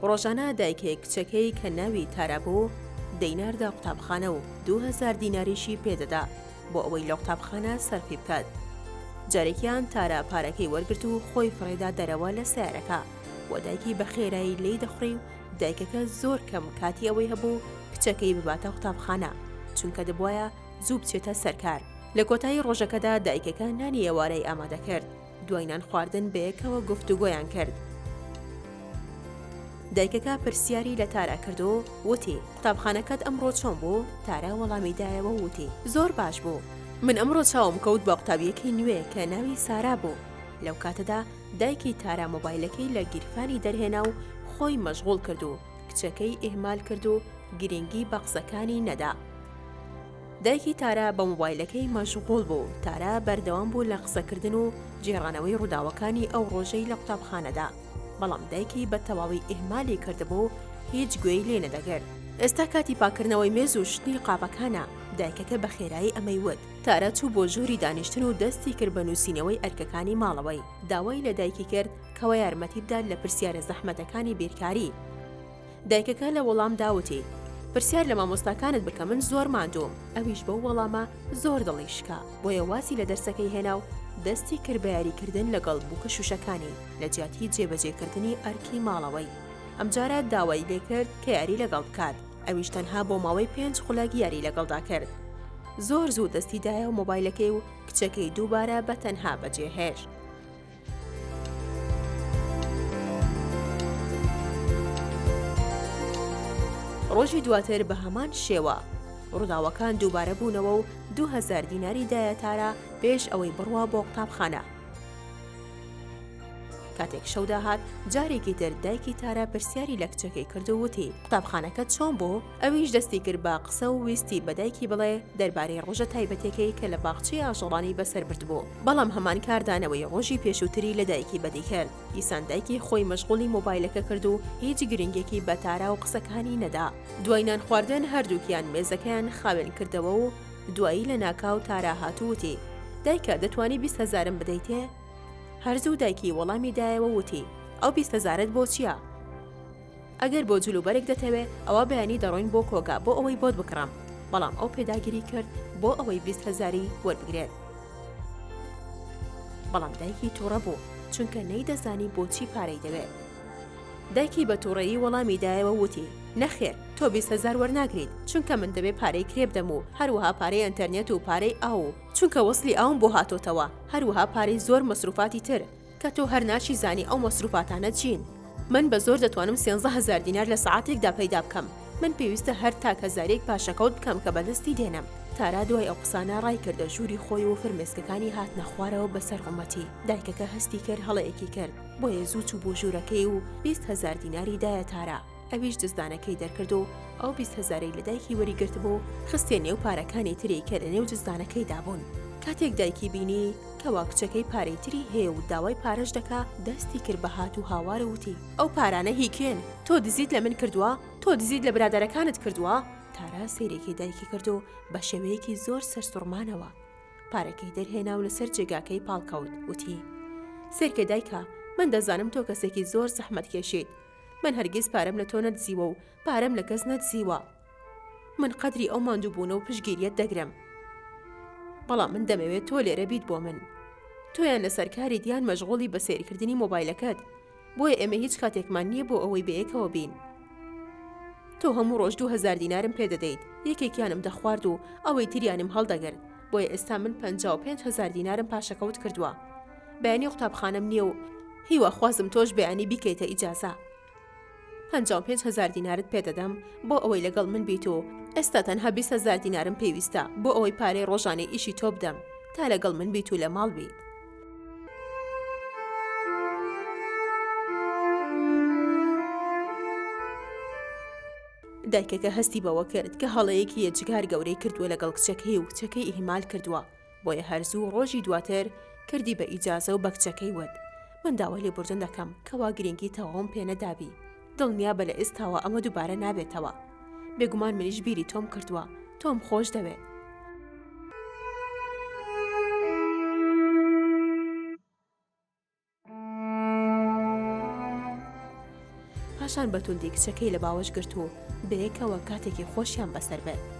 ڕۆژانە دایکێک کچەکەی کە ناوی تارا بوو دەیناردە قوتابخانە و 2000 دیناریشی پێدەدا بۆ ئەوەی لە قوتابخانە سەرفی بکات. جارێکیان تارا پارەکەی وەرگرت و خۆی فڕێدا دەرەوە لە سەیارەکە و دایکی بە خێرایی لێی دەخوڕی و دایکەکە زۆر کەم کاتی ئەوەی هەبوو کچەکەی بباتە قوتابخانە چونکە دەبوایە زوو بچێتە سەر کار. لە کۆتایی ڕۆژەکەدا دایکەکە نانی ئێوارەی ئامادە کرد. دوای نان خواردن بەیەکەوە گفتوگۆیان کرد. دایکەکە پرسیاری لە تارا کرد و وتی، قوتابخانەکەت ئەمڕۆ چۆن بوو؟ تارا وەڵامی دایەوە و وتی، زۆر باش بوو. من ئەمڕۆ چاوم کەوت بە قوتابییەکی نوێ کە ناوی سارا بوو. لەو کاتەدا دایکی تارا مۆبایلەکەی لە گیرفانی دەرهێنا و خۆی مەشغوڵ کرد و کچەکەی ئیهمال کرد و گرینگی بە قسەکانی نەدا. دایکی تارا بە مۆبایلەکەی مەشغوڵ بوو، تارا بەردەوام بوو لە قسەکردن و گێڕانەوەی ڕووداوەکانی ئەو ڕۆژەی لە قوتابخانەدا، بەڵام دایکی بە تەواوی ئیهمالی کردبوو هیچ گوێی لێ نەدەگرت. ئێستا کاتی پاککردنەوەی مێز و شتنی قاپەکانە، دایکەکە بە خێرایی ئەمەی وت. تارا چوو بۆ ژووری دانیشتن و دەستی کرد بە نووسینەوەی ئەرکەکانی ماڵەوەی، داوای لە دایکی کرد کەوا یارمەتی بدات لە پرسیارە زەحمەتەکانی بیرکاری. دایکەکە لە وەڵامدا وتی، پرسیار لە مامۆستاکانت بکە من زۆر ماندووم، ئەویش بەو وەڵامە زۆر دڵی شکا، بۆیە وازی لە دەرسەکەی هێنا و دەستی کرد بە یاریکردن لەگەڵ بووکە شووشەکانی لە جیاتی جێبەجێکردنی ئەرکی ماڵەوەی. ئەمجارە داوای لێکرد کە یاری لەگەڵ بکات، ئەویش تەنها بۆ ماوەی پێنج خولەک یاری لەگەڵدا کرد. زۆر زوو دەستی دایە مۆبایلەکەی و کچەکەی دووبارە بە تەنها بەجێهێشت. ڕۆژی دواتر بە هەمان شێوە ڕووداوەکان دووبارە بوونەوە و 2000 دیناری دایە تارا پێش ئەوەی بڕوا بۆ قوتابخانە. کاتێک شەو داهات جارێکی تر دایکی تارا پرسیاری لە کچەکەی کرد و وتی قوتابخانەکەت چۆن بوو؟ ئەویش دەستی کرد بە قسە و ویستی بە دایکی بڵێ دەربارەی ڕۆژە تایبەتەکەی کە لە باخچەی ئاژەڵانی بەسەر بردبوو، بەڵام هەمان کاردانەوەی ڕۆژی پێشووتری لە دایکی بەدی کرد، دیسان دایکی خۆی مەشغوڵی مۆبایلەکە کرد و هیچ گرنگێکی بە تارا و قسەکانی نەدا. دوای نان خواردن هەردووکیان مێزەکەیان خاوێن کردەوە و دوایی لەناکاو تارا هات و وتی، دایکە دەتوانی 20 هەزارم بدەیتێ؟ هەر زوو دایکی وەڵامی دایەوە و وتی، ئەو 20 هەزارەت بۆ چییە؟ ئەگەر بۆ جلوبەرگ دەتەوێ ئەوا بەیانی دەڕۆین بۆ کۆگا بۆ ئەوەی بۆت بکڕم، بەڵام ئەو پێداگری کرد بۆ ئەوەی 20 هەزاری وەربگرێت. بەڵام دایکی تووڕە بوو چونکە نەیدەزانی بۆچی پارەی دەوێت. دایکی بە تووڕەیی وەڵامی دایەوە وتی، نەخێر تۆ 20 هەزار وەرناگریت چونکە من دەبێ پارەی کرێ بدەم و هەروەها پارەی ئەنتەرنێت و پارەی ئاو و چونکە وەسلی ئاوم بۆ هاتۆتەوە هەروەها پارەی زۆر مەسروفاتی تر کە تۆ هەر ناشیزانی ئەو مەسروفاتانە چین. من بە زۆر دەتوانم سێنزە هەزار دینار لە سەعاتێکدا پەیدا بکەم. من پێویستە هەر تاک هەزارێک پاشەکەوت بکەم کە بەدەستی دێنم. تارا دوای ئەو قسانە ڕایکردە ژووری خۆی و فرمێسکەکانی هاتنە خوارەوە بەسەر ڕوومەتی. دایکەکە هەستی کرد هەڵەیەکی کرد، بۆیە زوو چوو بۆ ژوورەکەی و 20 هەزار دیناری دایە تارا. ئەویش جزدانەکەی دەرکرد و ئەو 20 هەزارەی لە دایکی وەریگرتبوو خستیە نێو پارەکانی تری کە لەنێو جزدانەکەیدا بوون. کاتێک دایکی بینی کەوا کچەکەی پارەی تری هەیە و داوای پارەش دەکا، دەستی کرد بە هات و هاوار و وتی، ئەو پارانە هی کێن؟ تۆ دزیت لە من کردووە؟ تۆ دزیت لە برادەرەکانت کردووە؟ تارا سەیرێکی دایکی کرد و بە شێوەیەکی زۆر سەرسوڕمانەوە پارەکەی دەرهێنا و لەسەر جێگاکەی پاڵکەوت، وتی، سەیرکە دایکە، من دەزانم تۆ کەسێکی زۆر زەحمەتکێشیت، من هەرگیز پارەم لە تۆ نەدزیوە و پارەم لە کەس نەدزیوە. من قەدری ئەو ماندووبوونە و پشتگیریەت دەگرم. بەڵام من دەمەوێت تۆ لێرە بیت بۆ من. تۆ یان لەسەر کاریت یان مەشغوڵی بە سەیرکردنی مۆبایلەکەت. بۆیە ئێمە هیچ کاتێکمان نییە بۆ ئەوەی بەیەکەوە بین. تۆ هەموو ڕۆژ 2000 دینارم پێ دەدەیت، یەکێکیانم دەخوارد و ئەوەی تریانم هەڵدەگرت. بۆیە ئێستا من 55 هەزار دینارم پاشەکەوت کردووە. بەیانی قوتابخانەم نییە و هیواخوازم تۆش بەیانی بیکەیتە ئیجازە. 55 هەزار دینارت پێ دەدەم بۆ ئەوەی لەگەڵ من بیت و ئێستا تەنها 20 هەزار دینارم پێویستە بۆ ئەوەی پارەی ڕۆژانەی ئیشی تۆ بدەم تا لەگەڵ من بیت و لە ماڵ بیت. دایکەکە هەستی بەوە کرد کە هەڵەیەکی یەجگار گەورەی کردووە لەگەڵ کچەکەی و کچەکەی ئیهمال کردووە، بۆیە هەر زوو ڕۆژی دواتر کردی بە ئیجازە و بە کچەکەی وت، من داوای لێبوردن دەکەم کەوا گرینگی تەواوم پێ نەدابی، دڵنیابە لە ئێستاوە ئەمە دووبارە نابێتەوە. بێگومان منیش بیری تۆم کردووە، تۆم خۆش دەوێت. پاشان بە توندی کچەکەی لە باوەش گرت و بەیەکەوە کاتێکی خۆشیان بەسەر برد.